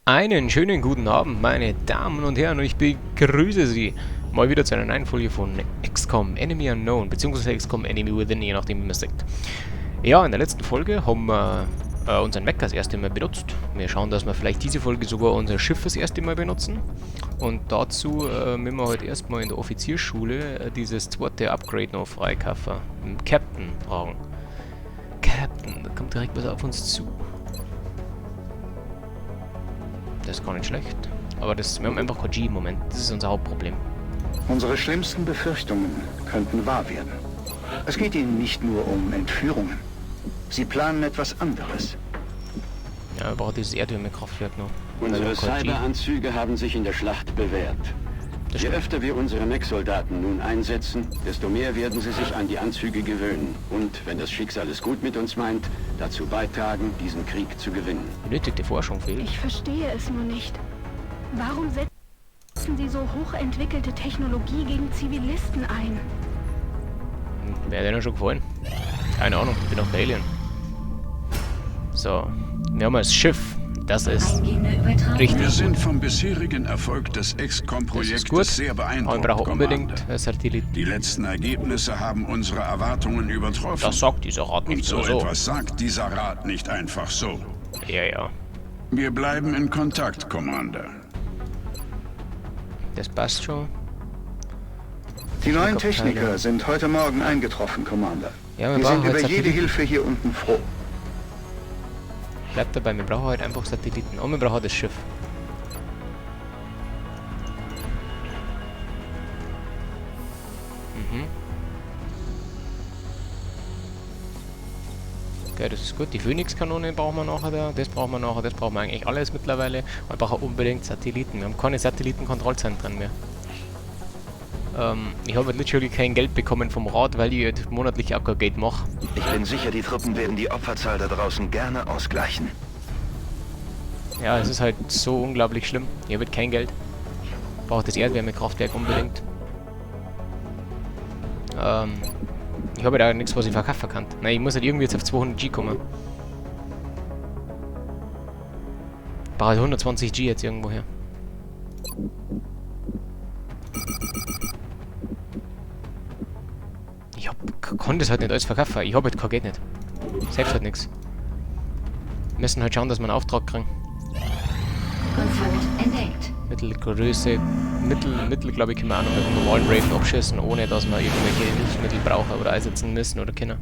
Einen schönen guten Abend, meine Damen und Herren, und ich begrüße Sie mal wieder zu einer neuen Folge von XCOM Enemy Unknown, beziehungsweise XCOM Enemy Within, je nachdem wie man es sagt. Ja, in der letzten Folge haben wir unseren Mech das erste Mal benutzt. Wir schauen, dass wir vielleicht diese Folge sogar unser Schiff das erste Mal benutzen. Und dazu müssen wir heute erstmal in der Offiziersschule dieses zweite Upgrade noch freikaufen. Captain-Rang. Captain, da kommt direkt was auf uns zu. Das ist gar nicht schlecht. Aber wir haben einfach kein G im Moment. Das ist unser Hauptproblem. Unsere schlimmsten Befürchtungen könnten wahr werden. Es geht ihnen nicht nur um Entführungen. Sie planen etwas anderes. Ja, wir brauchen dieses Erdwärmekraftwerk noch. Unsere Cyberanzüge haben sich in der Schlacht bewährt. Je öfter wir unsere Mech-Soldaten nun einsetzen, desto mehr werden sie sich an die Anzüge gewöhnen und, wenn das Schicksal es gut mit uns meint, dazu beitragen, diesen Krieg zu gewinnen. Benötigte Forschung fehlt. Ich verstehe es nur nicht. Warum setzen sie so hochentwickelte Technologie gegen Zivilisten ein? Wäre denen schon gefallen? Keine Ahnung, ich bin auch der Alien. So, wir haben das Schiff. Das ist richtig. Wir sind vom bisherigen Erfolg des XCOM-Projektes sehr beeindruckt, Aber wir brauchen unbedingt Satelliten. Die letzten Ergebnisse haben unsere Erwartungen übertroffen. Das sagt dieser Rat nicht so. Und so etwas sagt dieser Rat nicht einfach so. Ja, ja. Wir bleiben in Kontakt, Commander. Das passt schon. Die neuen Techniker sind heute Morgen eingetroffen, Commander. Ja, wir sind über jede Hilfe hier unten froh. Bleibt dabei, wir brauchen halt einfach Satelliten. Und wir brauchen das Schiff. Mhm. Okay, das ist gut. Die Phoenix-Kanone brauchen wir nachher da. Das brauchen wir nachher. Das brauchen wir eigentlich alles mittlerweile. Wir brauchen unbedingt Satelliten. Wir haben keine Satellitenkontrollzentren mehr. Ich habe literally kein Geld bekommen vom Rat, weil ich halt monatlich auch kein Geld mache. Ich bin sicher, die Truppen werden die Opferzahl da draußen gerne ausgleichen. Ja, es ist halt so unglaublich schlimm. Ich habe kein Geld. Brauche das Erdwärmekraftwerk unbedingt. Ich habe da nichts, was ich verkaufen kann. Nein, ich muss halt irgendwie jetzt auf 200 G kommen. Brauche halt 120 G jetzt irgendwo her. Ich kann das halt nicht alles verkaufen. Ich habe halt kein Geld nicht. Selbst halt nichts. Wir müssen halt schauen, dass wir einen Auftrag kriegen. Kontakt entdeckt. Mittelgröße. Mittel, glaube ich, können wir auch noch mit dem normalen Raven abschießen, ohne dass wir irgendwelche Hilfsmittel brauchen oder einsetzen müssen oder können.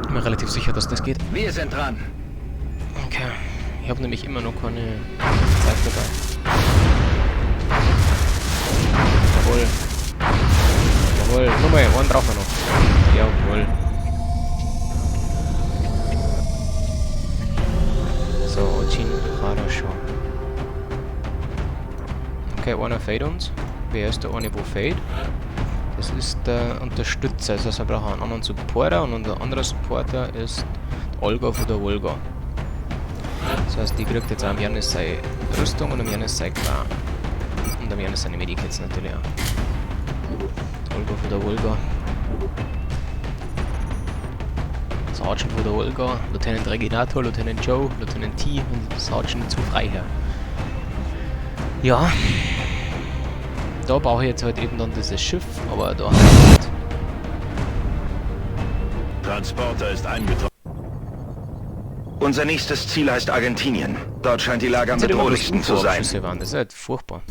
Ich bin mir relativ sicher, dass das geht. Wir sind dran. Okay. Ich habe nämlich immer noch keine Zeit dabei. Jawohl. Jawohl, nochmal, einen brauchen wir noch. Jawohl. So, Ojin Хорошо. Okay, einer fehlt uns. Wer ist der eine, wo fehlt? Das ist der Unterstützer. Das heißt, wir brauchen einen anderen Supporter und unser anderer Supporter ist Olga von der Volga. Das heißt, die kriegt jetzt am Janis seine Rüstung und am Janis sein Clan. Und am Janis seine Medikits natürlich auch. Olga von der Volga. Sergeant von der Volga, Lieutenant Reginator, Lieutenant Joe, Lieutenant T und Sergeant zu Freiherr. Ja. Da brauche ich jetzt halt eben dann dieses Schiff, aber da. Transporter ist eingetroffen. Unser nächstes Ziel heißt Argentinien. Dort scheint die Lage am bedrohlichsten zu sein. Waren. Das ist halt furchtbar.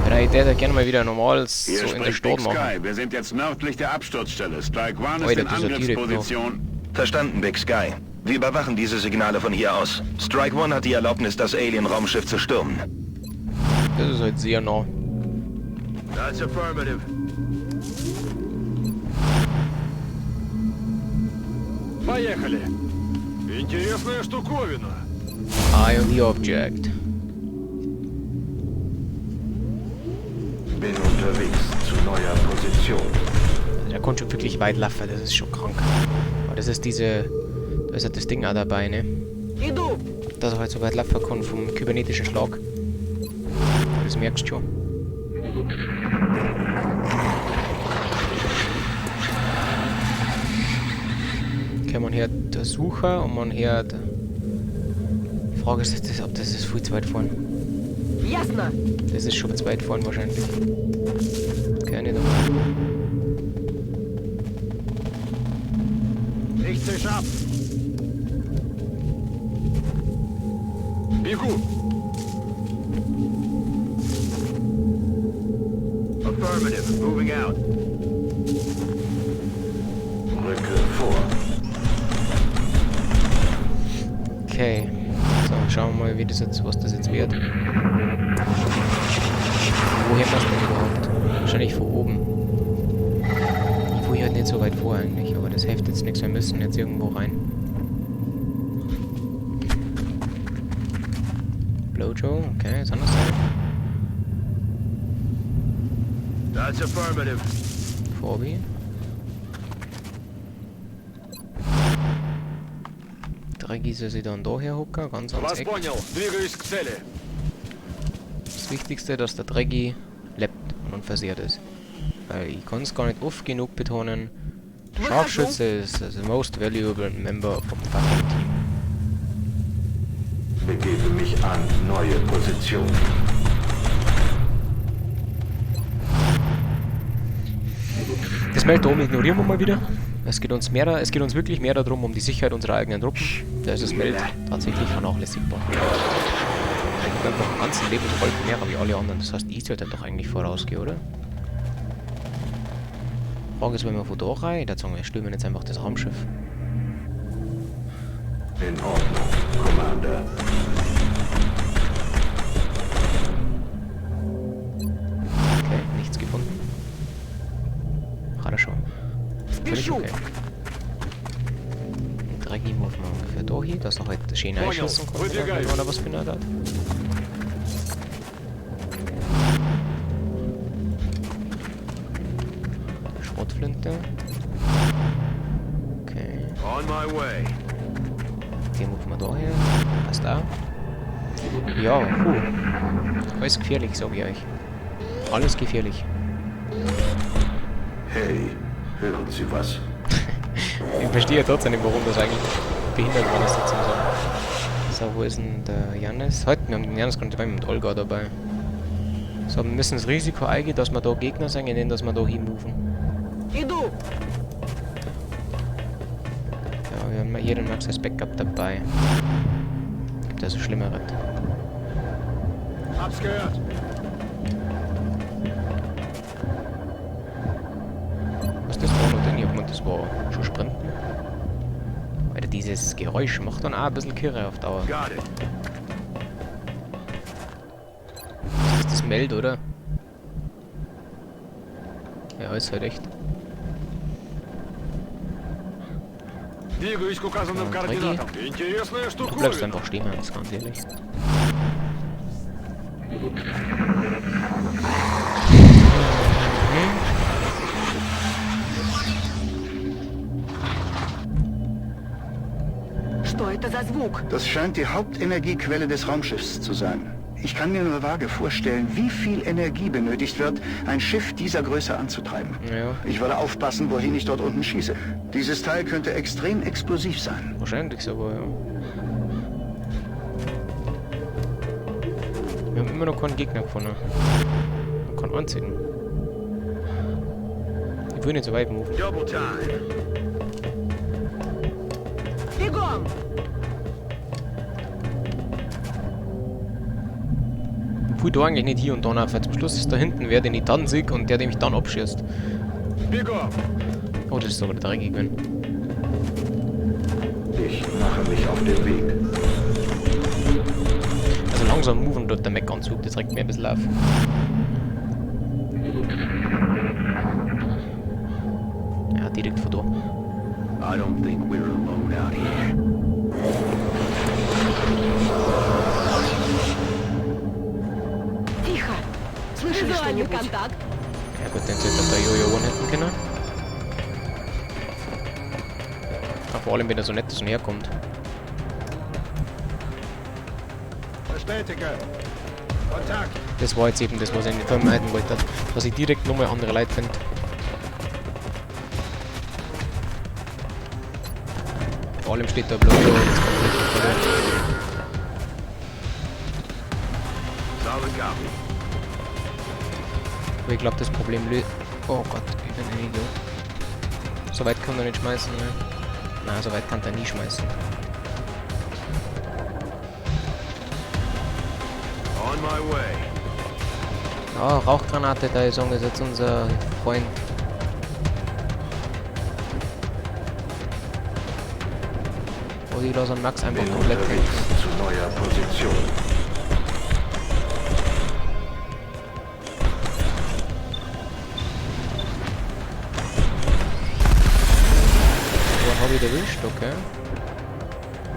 Ich hätte gerne mal wieder normal so in der Stadt machen. Sky. Wir sind jetzt nördlich der Absturzstelle. Strike One ist in Angriffsposition. Verstanden, Big Sky. Wir überwachen diese Signale von hier aus. Strike One hat die Erlaubnis, das Alien-Raumschiff zu stürmen. Das ist halt sehr nah. That's affirmative. Поехали! Интересная штуковина. Eye on the object. Bin unterwegs zu neuer Position. Der kann schon wirklich weit laufen, das ist schon krank. Aber das ist diese... Da ist halt das Ding auch dabei, ne? Dass er halt so weit laufen kann vom kybernetischen Schlag. Das merkst du schon. Okay, man hört der Sucher und man hört Frage ist, ob das ist viel zu weit vorn. Das ist schon zu weit vorn wahrscheinlich. Okay, nicht einmal. Ich zisch ab. Бегу. Affirmative. Moving out. Rücke vor. Okay. So, schauen wir mal, wie das jetzt, was das jetzt wird. Woher passt denn überhaupt? Wahrscheinlich von oben. Ich will halt nicht so weit vor eigentlich, aber das hilft jetzt nichts. Wir müssen jetzt irgendwo rein. Blowjoe, okay, ist anders. That's affirmative. Vorbi. Drecki soll sich dann da herhocken, ganz ans Вас Eck. понял. Двигаюсь к цели. Das Wichtigste, dass der Drecki lebt und unversehrt ist. Weil ich kann es gar nicht oft genug betonen. Scharfschütze ist the most valuable member vom fucking Team. Begebe mich an neue Position. Das Meld da oben ignorieren wir mal wieder. Es geht uns mehr, es geht uns wirklich mehr darum, um die Sicherheit unserer eigenen Truppen. Da ist das Meld tatsächlich vernachlässigbar. Ich habe einfach einen ganzen Lebensbalken mehr wie alle anderen. Das heißt, ich sollte doch eigentlich vorausgehen, oder? Frage ist, wenn wir von da rein, da sagen wir, stürmen jetzt einfach das Raumschiff. In Ordnung, Commander. Okay, nichts gefunden. Хорошо. Völlig okay. Den Drecki muss man ungefähr da hin, dass er halt schön Понял. einschießen kann, wenn Выдвигаюсь. er was findet hat. Schrotflinte. Okay. On my way. Den muss man da her. Passt auch. Ja, puh. Alles gefährlich, sag ich euch. Alles gefährlich. Hey, hören Sie was? Ich verstehe ja trotzdem nicht, warum das eigentlich behindert worden ist, dazu sagen. So, wo ist denn der Janis? Heute, wir haben den Janis gar nicht dabei, wir haben Olga dabei. So, wir müssen das Risiko eingehen, dass wir da Gegner sind, indem dass wir da hinmoven. Иду. Ja, wir haben hier den Max als Backup dabei. Gibt also Schlimmeres. Hab's gehört. Was ist das da noch drin? Ich hab gemeint, das war schon Sprinten. Alter, dieses Geräusch macht dann auch ein bisschen Kirre auf Dauer. Got it. Das ist das Meld, oder? Ja, ist halt echt. Двигаюсь к указанным Да, координатам. Интересная Du штуковина. bleibst einfach stehen, Hans, ganz ehrlich. Что это за звук? Das scheint die Hauptenergiequelle des Raumschiffs zu sein. Ich kann mir nur vage vorstellen, wie viel Energie benötigt wird, ein Schiff dieser Größe anzutreiben. Ja. Ich würde aufpassen, wohin ich dort unten schieße. Dieses Teil könnte extrem explosiv sein. Wahrscheinlich sogar, ja. Wir haben immer noch keinen Gegner gefunden. Noch keinen einzigen. Ich will nicht so weit moven. Double time. Бегом! Ich will da eigentlich nicht hier und da nach, weil zum Schluss ist da hinten wer, den ich dann sehe und der, der mich dann abschießt. Бегом. Oh, das ist sogar der Dreckige gewesen. Ich mache mich auf den Weg. Also langsam moven dort der Mech-Anzug, das regt mir ein bisschen auf. Ja, direkt vor da. I don't think we're alone out here. Тихо! Слышали Визуальный что-нибудь? контакт. Ja gut, den sollte der Jojo one-hitten können. Ja, vor allem, wenn er so nett ist und herkommt. Bestätige. Kontakt. Das war jetzt eben das, was ich nicht vermeiden wollte, dass ich direkt nochmal andere Leute finde. Vor allem steht da Blowjoe jetzt komplett vor. Aber ich glaube, das Problem löst... Oh Gott, ich bin ein Idiot. So weit kann er nicht schmeißen, ne? Na, so weit kann er nie schmeißen. On my way. Oh, Rauchgranate, da ist jetzt unser Freund. Oh, die lassen Max einfach Bin komplett unterwegs tanken. zu neuer Position. Wo hab ich erwischt? Okay.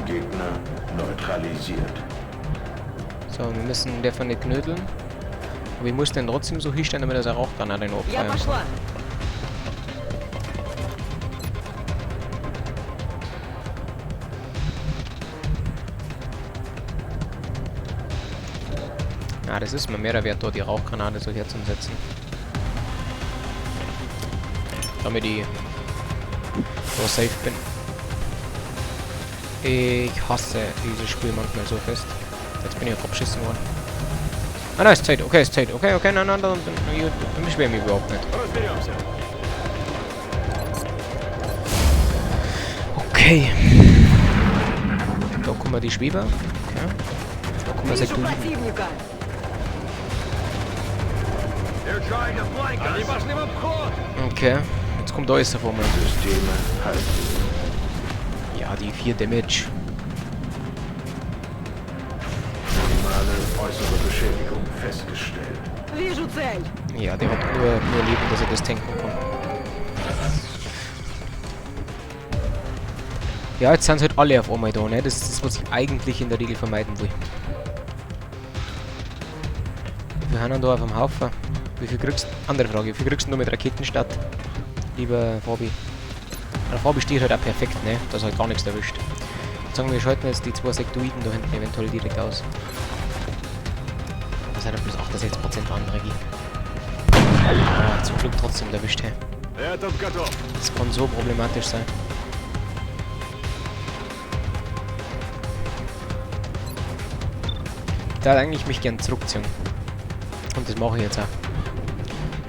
Gegner neutralisiert. So, wir müssen davon nicht knödeln. Aber ich muss den trotzdem so hinstellen, damit er seine Rauchgranate noch Я abfeuern kann. пошла. Ja, das ist mir mehr wert, dort die Rauchgranate so herzusetzen. Damit ich so safe bin. Ich hasse dieses Spiel manchmal so fest. Jetzt bin ich auch abgeschissen worden. Ah nein, ist Zeit. Okay, ist Zeit. Okay, okay, nein, nein, nein, nein, ich beschwere mich überhaupt nicht. Okay. Da kommen die Schweber. Okay. Da kommen Вижу Sektoiden. противника. Okay. Jetzt kommt alles auf einmal. Systeme halten. Ja, die 4 Damage. Minimale äußere Beschädigung festgestellt. Вижу цель. Ja, der hat nur Leben, dass er das tanken kann. Ja, jetzt sind halt alle auf einmal da, ne? Das ist das, was ich eigentlich in der Regel vermeiden will. Wie viel haben wir da auf dem Haufen? Wie viel kriegst du? Andere Frage, wie viel kriegst du mit Raketen statt? Lieber Fabi. Der Fabi steht halt auch perfekt, ne? Dass er halt gar nichts erwischt. Sagen wir, wir schalten jetzt die 2 Sektoiden da hinten eventuell direkt aus. Das sind ja bloß 68% Anregie. Ah, zum Glück trotzdem erwischt, hey. Das kann so problematisch sein. Ich darf eigentlich mich gern zurückziehen. Und das mache ich jetzt auch.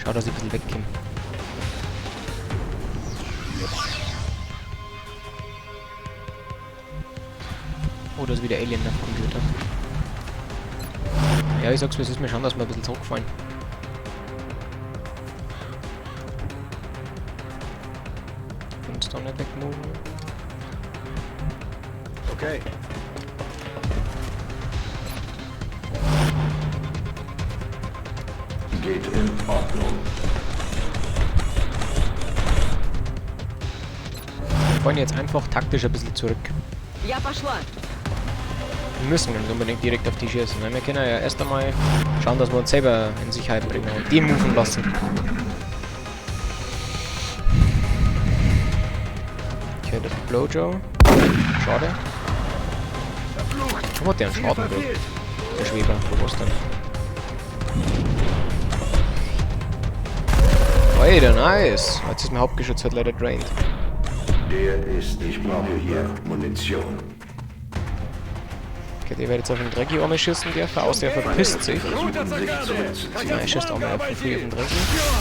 Schau, dass ich ein bisschen wegkomme. Oh, da ist wieder Alien auf dem Computer. Ja, ich sag's, es ist mir schon, dass wir ein bisschen zurückfallen. Uns da nicht wegmoven. Okay. Geht in Ordnung. Wir wollen jetzt einfach taktisch ein bisschen zurück. Я пошла. Wir müssen nicht unbedingt direkt auf die schießen. Ne? Wir können ja erst einmal schauen, dass wir uns selber in Sicherheit bringen und die moven lassen. Okay, der Blowjoe. Schade. Wo hat der einen Schaden gekriegt? Der Schweber. Wo war's denn? Alter, nice! Jetzt ist mein Hauptgeschütz halt leider drained. Der ist, ich brauche hier Munition. Okay, der wird jetzt auf den Drecki einmal schießen dürfen, außer er verpisst sich. Nein, er schießt auch mal auf den Free auf den Drecki.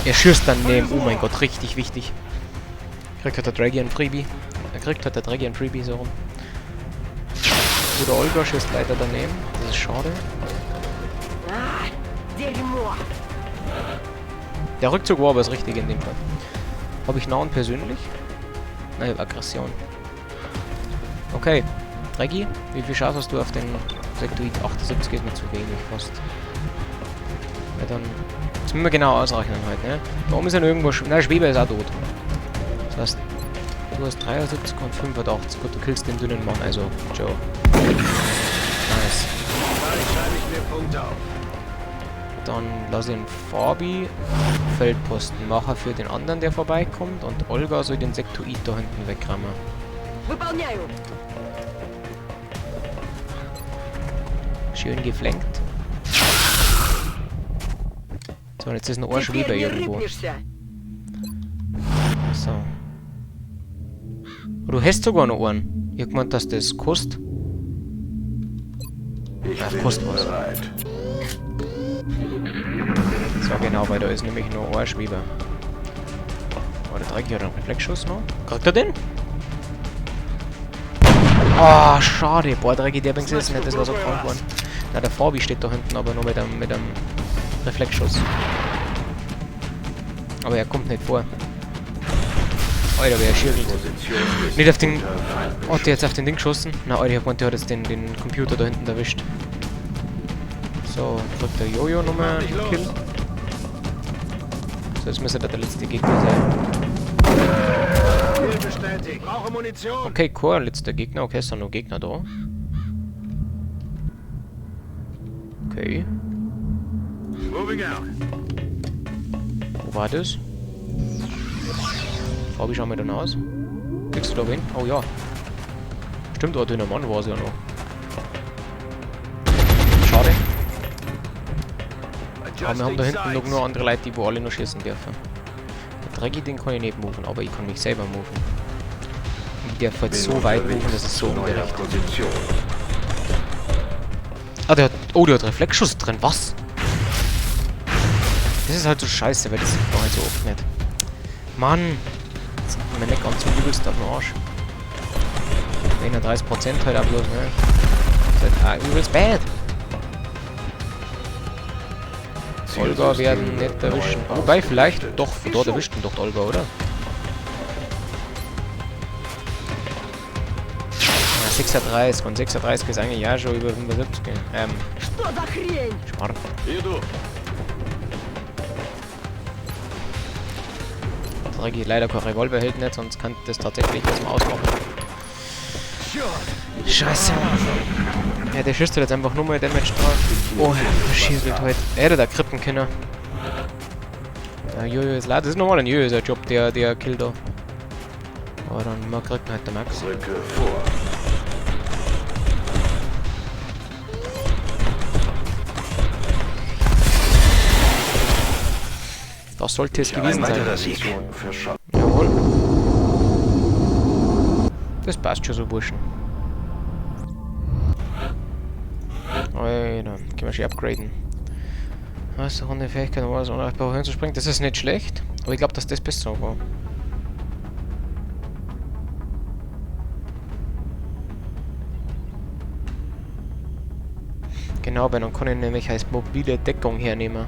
Er schießt daneben, oh mein Gott, richtig wichtig. Kriegt halt der Drecki ein Freebie. Er kriegt halt der Drecki ein Freebie, so rum. Bruder Olga schießt leider daneben, das ist schade. Der Rückzug war aber das Richtige in dem Fall. Hab ich Nahen persönlich? Nein, ich hab Aggression. Okay. Drecki, wie viel Chance hast du auf den Sektoid? 78 ist mir zu wenig fast. Ja, dann... Das müssen wir genau ausrechnen halt, ne? Da oben ist ja noch irgendwo... Nein, Schweber ist auch tot. Das heißt, du hast 73 und 85. Gut, du killst den dünnen Mann, also Joe. Nice. Dann lass ich den Fabi Feldposten machen für den anderen, der vorbeikommt. Und Olga soll den Sektoid da hinten wegrammen. Выполняю. Schön geflankt. So, und jetzt ist ein Теперь Ohrschweber не irgendwo. рыпнешься. So. Oh, du hast sogar noch einen. Ich hab gemeint, dass das kostet. Ich Ach, bin kostet was. bereit. So, genau, weil da ist nämlich nur ein Schweber. Oh, der Drecki hat einen Reflexschuss noch. Kriegt er den? Ah, oh, schade. Boah, Drecki, der bin gesessen, das war so krank geworden. Na, der Fabi steht da hinten aber nur mit einem Reflexschuss. Aber er kommt nicht vor. Alter, wer schießt. Nicht auf den... Oh, der hat jetzt auf den Ding geschossen. Na, Alter, ich hab gemeint, der hat jetzt den Computer da hinten erwischt. So, kriegt der Jojo nochmal einen Kill. So, jetzt müsste der letzte Gegner sein. Okay, cool, letzter Gegner. Okay, ist da noch Gegner da. Okay. Wo war das? Fabi, schau mal dann aus. Kriegst du da wen? Oh ja. Stimmt, oh, dünner Mann war es ja noch. Schade. Aber wir haben da hinten noch nur andere Leute, die wo alle noch schießen dürfen. Der Drecki, den kann ich nicht moven, aber ich kann mich selber moven. Ich darf halt so weit moven, das ist so ungerecht. Ah, der hat... Oh, der hat Reflexschuss drin, was? Das ist halt so scheiße, weil das sieht man halt so oft nicht. Mann! Jetzt mein Neckanzug übelst auf den Arsch. 31% halt auch bloß, ne? Das ist halt auch übelst bad! Olga werden nicht erwischen. Wobei, vielleicht doch, von dort erwischt ihn doch Olga, oder? Ah, 36 und 36 ist eigentlich ja schon über 75. Schmarrn. Drecki leider kein Revolver hält nicht, sonst kann das tatsächlich was mal ausmachen. Scheiße. Ja, der schießt jetzt einfach nur mal Damage drauf. Oh, er schießt halt. Er hat da krippen können. Ja, Jojo ist leider. Das ist normal ein Jojo, ist ein Job, der killt da. Aber dann man kriegt halt der Max. Das sollte es gewesen sein. Jawohl. Das passt schon so, Burschen. Alter, können wir schon upgraden. Was, Runde Fähigkeit, um alles unerreichbar hinzuspringen. Das ist nicht schlecht, aber ich glaube, dass das besser war. Genau, weil dann kann ich nämlich als mobile Deckung hernehmen.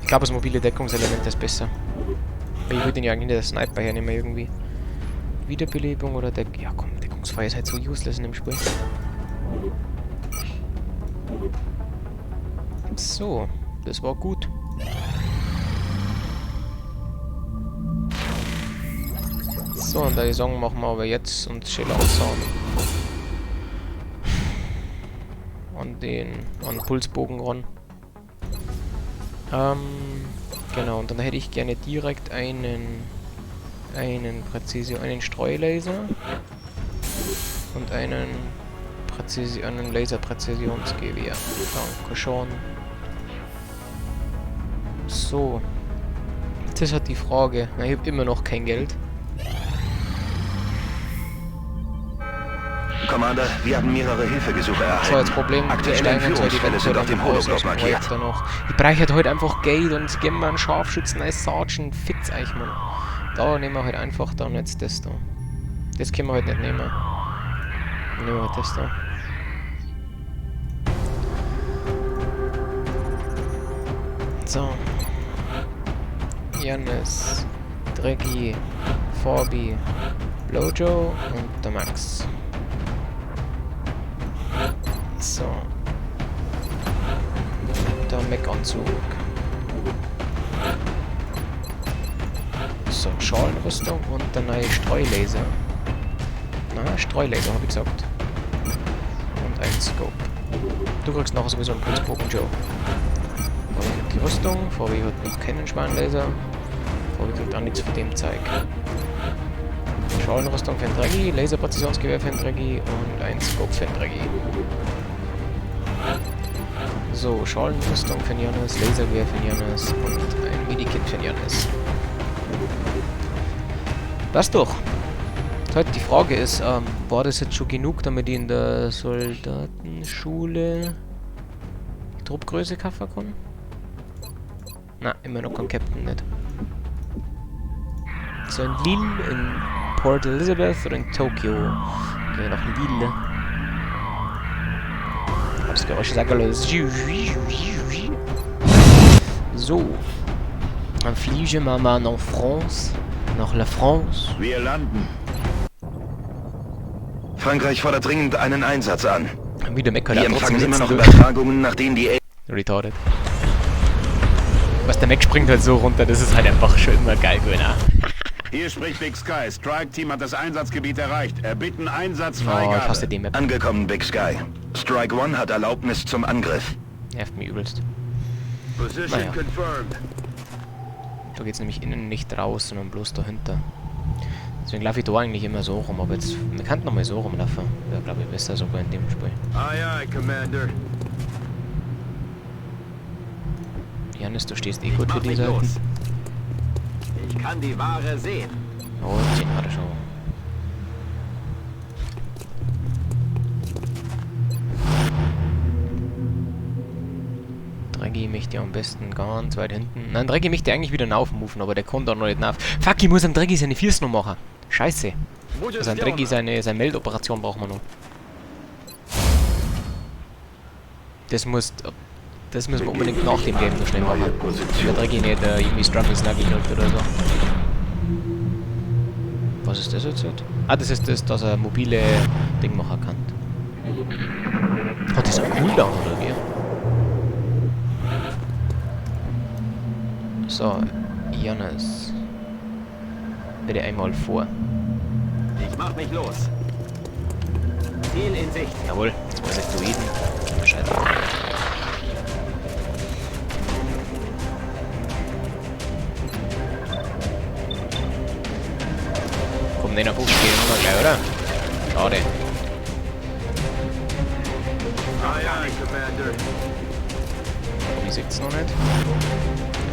Ich glaube, das mobile Deckungselement ist besser. Aber ich würde ihn ja eigentlich nicht als Sniper hernehmen irgendwie. Wiederbelebung oder Deck... Ja komm, Deckungsfeuer ist halt so useless in dem Spiel. So, das war gut. So, und die Song machen wir aber jetzt und schön langsam. An den Pulsbogen ran. Genau, und dann hätte ich gerne direkt einen Streulaser und einen Laserpräzisionsgewehr. Danke schon. So. Das ist halt die Frage. Na, ich habe immer noch kein Geld. Commander, wir haben mehrere Hilfegesuche erhalten. So, jetzt Problem, aktuelle Entführungsfälle sind auf dem Hologlob markiert. Ich brauche halt heute einfach Geld und sie geben mir einen Scharfschützen als Sergeant. Fickt's euch, Mann. Da nehmen wir halt einfach dann jetzt das da. Das können wir halt nicht nehmen. Dann nehmen wir halt das da. So. Janis, Drecki, Fabi, Blowjoe und der Max. So. Der Mech-Anzug. So, Schalenrüstung und der neue Streulaser. Na, Streulaser, habe ich gesagt. Und ein Scope. Du kriegst nachher sowieso einen Pulsbogen, Joe. Fabi kriegt die Rüstung, Fabi hat noch keinen Schwanenlaser. Fabi kriegt auch nichts von dem Zeug. Schalenrüstung für den Drecki, Laserpräzisionsgewehr für den Drecki und ein Scope für den Drecki. So, Schalenrüstung für den Janis, Lasergewehr für den Janis und ein Medikit für den Janis. Passt doch. Halt, die Frage ist, war das jetzt schon genug, damit ich in der Soldatenschule die Truppgröße kaufen kann? Na, immer noch kein Captain nicht. So, in Lille, in Port Elizabeth oder in Tokio? Gehen wir nach Lille. Das Geräusch ist einfach los. So. Dann fliegen wir mal nach France. Nach La France. Wir landen. Frankreich fordert dringend einen Einsatz an. Wieder meckert Wir er trotzdem empfangen immer noch sitzen, du. Übertragungen, nachdem die Retarded. Was, der Mac springt halt so runter, das ist halt einfach schon immer geil, genau. Hier spricht Big Sky. Strike Team hat das Einsatzgebiet erreicht. Erbitten Einsatzfreigabe. Oh, ich hasse die Map. Angekommen, Big Sky. Strike One hat Erlaubnis zum Angriff. Nervt mich übelst. Position Naja. confirmed. Da geht's nämlich innen nicht raus, sondern bloß dahinter. Deswegen laufe ich da eigentlich immer so rum, aber jetzt, wir könnten nochmal so rumlaufen. Wäre, glaube ich, besser sogar in dem Spiel. Aye, aye, Commander. Janis, du stehst eh gut für Mach die mich Seiten. los. Ich kann die Ware sehen. Oh, den hat er schon. Dreggy möchte am besten ganz weit hinten. Nein, Dreggy möchte eigentlich wieder raufmoven, aber der kommt da noch nicht rauf. Fuck, ich muss am Dreggy seine Füße noch machen. Scheiße. Also am Dreggy seine Meldoperation brauchen wir noch. Das müssen wir unbedingt nach dem Game noch schnell machen. Wenn der Dreggy nicht irgendwie Struggle Snuggle kriegt oder so. Was ist das jetzt? Ah, das ist das, dass er mobile Ding machen kann. Hat das einen Cooldown oder wie? So, Janis. Bitte einmal vor. Ich mach mich los. Ziel in Sicht. Jawohl, 2 Sektoiden. Bescheid. Komm, 59 geht immer gleich, oder? Schade. Aye, aye, Commander. Wie sieht's noch nicht?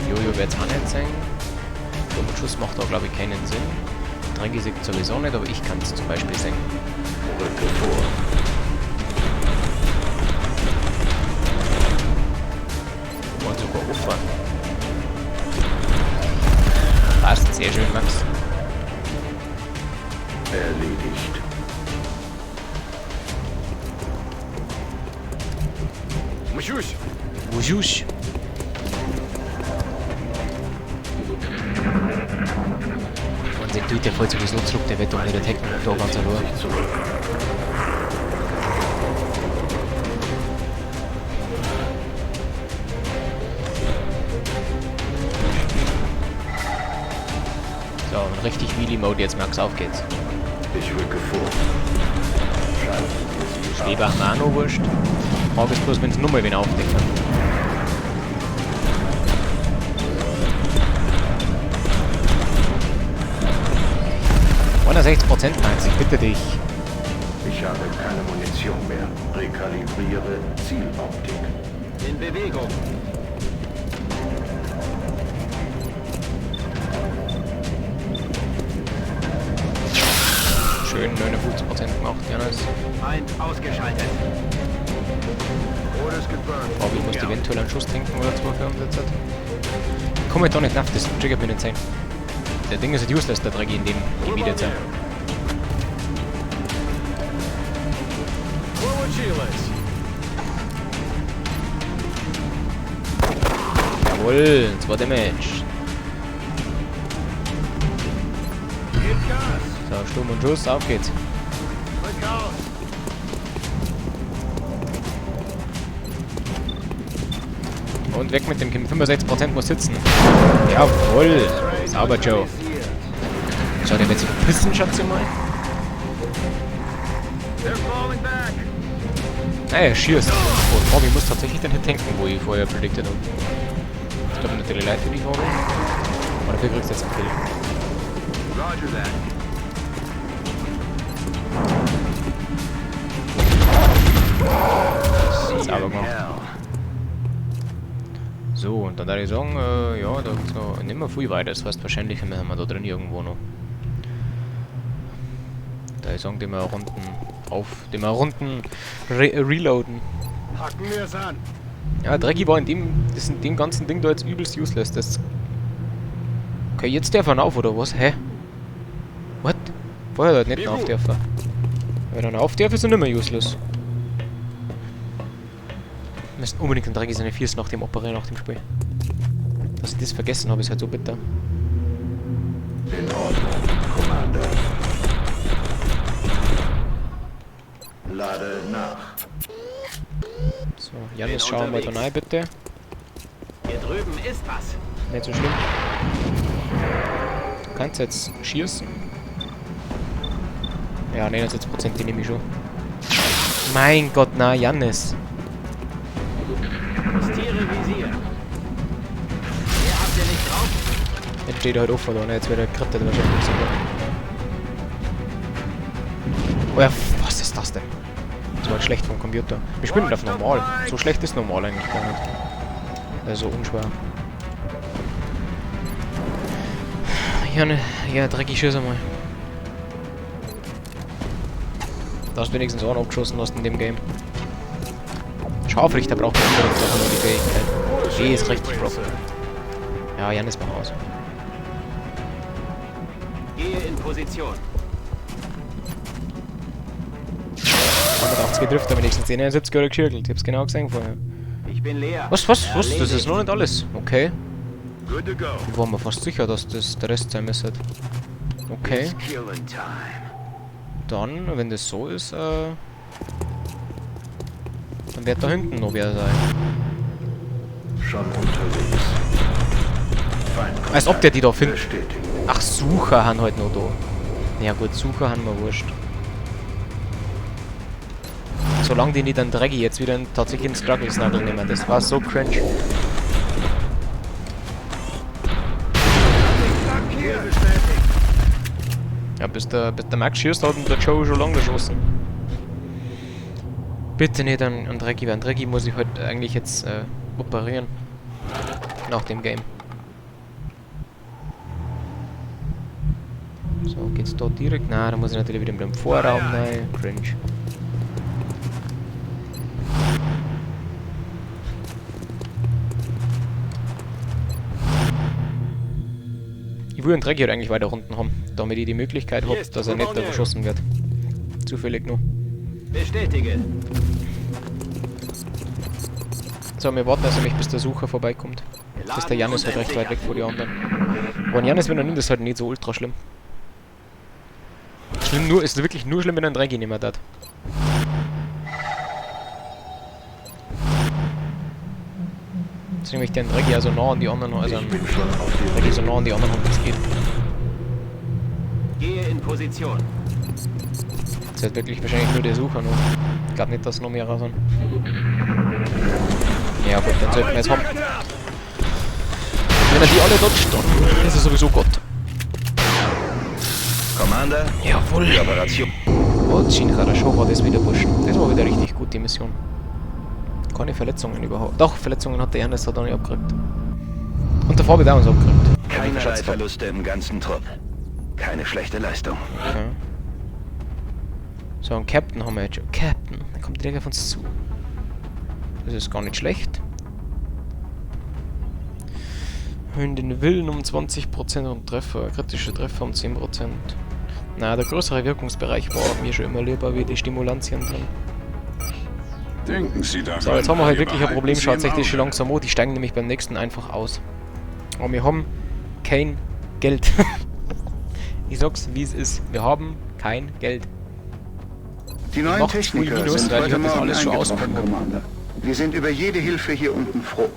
Jojo wird's auch nicht sein. Schuss macht da, glaube ich, keinen Sinn. Dreggy sieht sowieso nicht, aber ich kann's zum Beispiel sehen. Rücke vor. Und sogar offen. Passt, sehr schön, Max. Erledigt. Mushush. Mushush. Und der Dude, der fällt sowieso zurück, der wird doch nicht attacken, da ganz allein. So, und richtig Wheelie-Mode jetzt, Max, auf geht's. Ich rücke vor. Schwebach Mano wurscht. Frage ist bloß, wenn's nur mal wen aufdecken. 61%, Max, ich bitte dich. Ich habe keine Munition mehr. Rekalibriere Zieloptik. In Bewegung. Schön 59% gemacht, Janis. Feind ausgeschaltet. Aber ich muss eventuell einen Schuss trinken oder zwei für uns jetzt. Ich komme da nicht nach, das triggert mir nicht sein. Der Ding ist halt useless, der Dreck in dem Gebiet jetzt. Jawohl, 2 Damage. So, Sturm und Schuss, auf geht's. Und weg mit dem Kim. 65% muss sitzen. Jawohl. Sauber, Joe. Schau, der wird sich verpissen, schätze ich mal. Ah, er schießt. Oh, Bobby muss tatsächlich den Hit tanken, wo ich vorher predicted habe. Ich glaube natürlich leid für die Bobby. Aber dafür kriegst du jetzt einen Kill. Roger that. Sauber gemacht. So, und dann würde ich sagen, ja, da geht's noch nicht mehr viel weiter. Das heißt, wahrscheinlich haben wir da drin irgendwo noch. Da sagen die mal Runden auf, die mal Runden reloaden. Packen wir's an. Ja, Drecki war in dem ganzen Ding da jetzt übelst useless. Das. Okay, jetzt darf er auf, oder was? Hä? What? Vorher hat er nicht auf dürfen. Wenn er auf darf, ist er nicht mehr useless. Wir müssen unbedingt den Drecki seine Füße nach dem operieren, nach dem Spiel. Dass ich das vergessen habe, ist halt so bitter. In Ordnung, Commander. Lade nach. So, Janis, schauen wir mal da rein, bitte. Hier drüben ist was. Nicht so schlimm. Du kannst jetzt schießen. Ja, 79%, die nehme ich schon. Mein Gott, na, Janis. Visier. Mehr habt ihr nicht drauf? Jetzt steht er halt offen da, ne? Jetzt wird er gekrittet wahrscheinlich sogar. Oh ja, was ist das denn? Das war halt schlecht vom Computer. Wir spielen auf normal. So schlecht ist normal eigentlich gar nicht. Also unschwer. Ja, ne, ja, dreckig Schuss einmal. Da hast du wenigstens auch noch abgeschossen hast in dem Game. Scharfrichter braucht man unbedingt auch noch die Fähigkeit. Die ist richtig broken. Ja, Janis, mach aus. Gehe in Position. 180 getrifft, aber wenigstens 71 oder geschirgelt. Ich hab's genau gesehen vorher. Ich bin leer. Was? Das ist noch nicht alles. Okay. Ich war mir fast sicher, dass das der Rest sein müsste. Okay. Dann, wenn das so ist, dann wird da hinten noch wer sein. Schon unterwegs. Als ob der die da findet. Ach, Sucher haben halt noch da. Ja gut, Sucher haben wir wurscht. Solange die nicht an Drecki jetzt wieder tatsächlich einen Struggle Snuggle nehmen. Das war so cringe. Ja, bis der Max schießt, hat der Joe schon lange geschossen. Bitte nicht an Drecki, weil an Drecki muss ich halt eigentlich jetzt operieren. Nach dem Game. So, geht's da direkt? Nein, da muss ich natürlich wieder mit dem Vorraum rein. Cringe. Ich will einen Drecki halt eigentlich weiter unten haben, damit ich die Möglichkeit habe, dass er nicht da verschossen wird. Zufällig nur. Bestätige. So, wir warten also nämlich, bis der Sucher vorbeikommt. Dass der Janis halt recht weit weg vor die anderen. Aber ein Janis, wenn er nimmt, ist halt nicht so ultra schlimm. Schlimm nur, ist wirklich nur schlimm, wenn er einen Drecki nicht mehr hat. Deswegen möchte ich den Drecki also nah an die anderen, also an Drecki so nah an die anderen haben, wie es geht. Gehe in Position. Das ist halt wirklich wahrscheinlich nur der Sucher noch. Ich glaube nicht, dass noch mehr raus sind. Ja gut, dann sollten wir jetzt haben. Wenn er die alle dodgt, dann ist er sowieso Gott. Commander? Jawohl. Die Operation. Очень хорошо war das wieder, Burschen. Das war wieder richtig gut, die Mission. Keine Verletzungen überhaupt. Doch, Verletzungen hat der Ernest hat auch nicht abgekriegt. Und der Fabi hat auch uns abgekriegt. Keinerlei Verluste im ganzen Trupp. Keine schlechte Leistung. Okay. So, einen Captain haben wir jetzt schon. Captain, der kommt direkt auf uns zu. Das ist gar nicht schlecht. Erhöhen den Willen um 20% und Treffer, kritische Treffer um 10%. Na, der größere Wirkungsbereich war mir schon immer lieber wie die Stimulantien drin. Denken Sie daran. So, jetzt haben wir halt wirklich ein Wir Problem, behalten schaut Sie sich im das schon Auge. langsam an, die steigen nämlich beim nächsten einfach aus. Aber wir haben kein Geld. Ich sag's, wie es ist. Wir haben kein Geld. Die neuen Macht früh Techniker Minus, sind weil ich heute hab das Morgen alles schon eingetroffen, ausprobiert. Commander. Wir sind über jede Hilfe hier unten froh.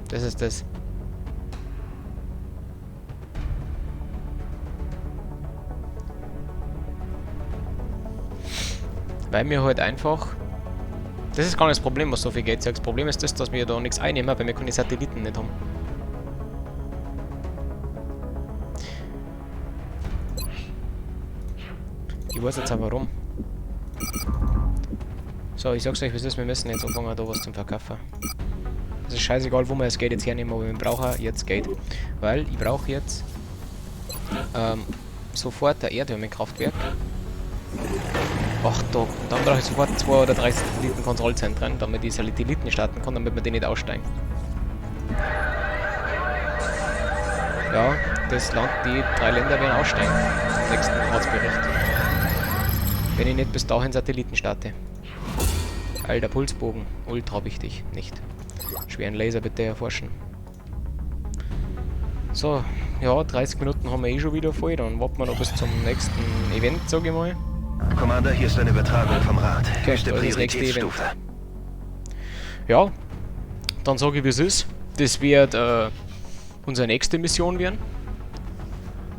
Das ist das. Weil mir halt einfach... Das ist gar nicht das Problem, was so viel Geld sagt. Das Problem ist das, dass wir da nichts einnehmen, weil wir keine Satelliten nicht haben. Ich weiß jetzt auch warum. So, ich sag's euch, wie es ist, wir müssen jetzt anfangen, da was zum Verkaufen. Es ist scheißegal, wo wir das Geld jetzt hernehmen, aber wir brauchen jetzt Geld. Weil ich brauche jetzt Sofort der Erdwärmekraftwerk. Ach da, dann brauche ich sofort 2 oder 3 Satellitenkontrollzentren, damit ich Satelliten starten kann, damit wir die nicht aussteigen. Ja, das Land, die 3 Länder werden aussteigen im nächsten Ratsbericht. Wenn ich nicht bis dahin Satelliten starte. Alter, Pulsbogen. Ultra wichtig. Nicht. Schweren Laser bitte erforschen. So, ja, 30 Minuten haben wir eh schon wieder voll. Dann warten wir noch bis zum nächsten Event, sag ich mal. Commander, hier ist eine Übertragung vom Rat. Okay, Höchste da ist das nächste Event. Prioritätsstufe. Ja, dann sage ich, wie es ist. Das wird unsere nächste Mission werden.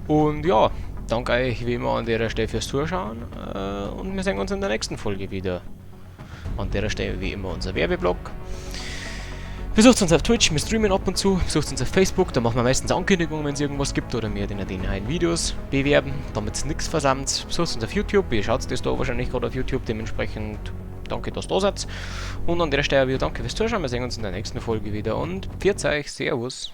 Und ja, danke euch wie immer an der Stelle fürs Zuschauen. Und wir sehen uns in der nächsten Folge wieder. An der Stelle wie immer unser Werbeblock. Besucht uns auf Twitch, wir streamen ab und zu. Besucht uns auf Facebook, da machen wir meistens Ankündigungen, wenn es irgendwas gibt oder wir den neuen Videos bewerben, damit nichts versandt. Besucht uns auf YouTube, ihr schaut das da wahrscheinlich gerade auf YouTube, dementsprechend danke, dass ihr da seid. Und an der Stelle wieder danke fürs Zuschauen, wir sehen uns in der nächsten Folge wieder und pfiat euch, servus.